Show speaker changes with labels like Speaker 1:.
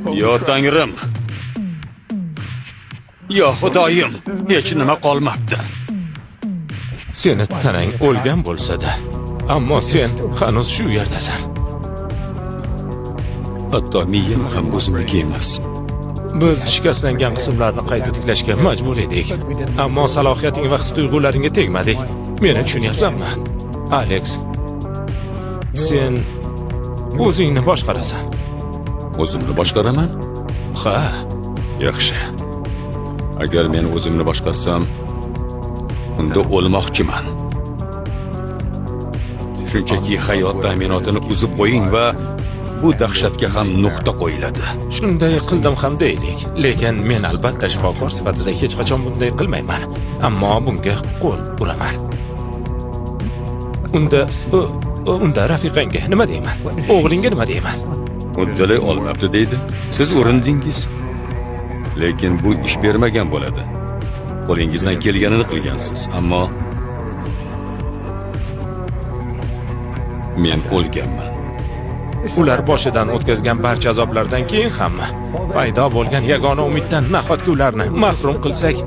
Speaker 1: Yo Tangrim. Yo Xudoyim, hech nima qolmabdi.
Speaker 2: Seni tanang o'lgan bo'lsa-da, ammo sen hanuz shu yerdasan.
Speaker 1: Hatto miyam ham o'zimniki emas.
Speaker 2: Biz shikastlangan qismlarni qayta tiklashga majbur edik. Ammo salohiyating va his-tuyg'ularingga tegmadik. Meni tushunyapsanmi? Alex, sen o'zingni boshqarasan.
Speaker 1: O'zimni boshqaraman?
Speaker 2: Ha,
Speaker 1: Yaxshi. Agar men o'zimni boshqarsam, unda o'lmoqchiman. Shunchaki hayot ta'minotini uzib qo'ying va bu dahshatga ham nuqta qo'yiladi.
Speaker 2: Shunday qildim ham deylik. Lekin men albatta shifokor sifatida hech qachon bunday qilmayman. Ammo bunga qo'l uraman. Unda rafiqangga nima deyman? O'g'lingga nima deyman?
Speaker 1: Uddalay olmabdi deydi. Siz urindingiz. Lekin bu ish bermagan bo'ladi. Qo'lingizdan kelganini qilgansiz, ammo men o'lganman.
Speaker 2: Ular boshidan o'tkazgan barcha azoblardan keyin ham paydo bo'lgan yagona umiddan nahotki ularni mahrum qilsak?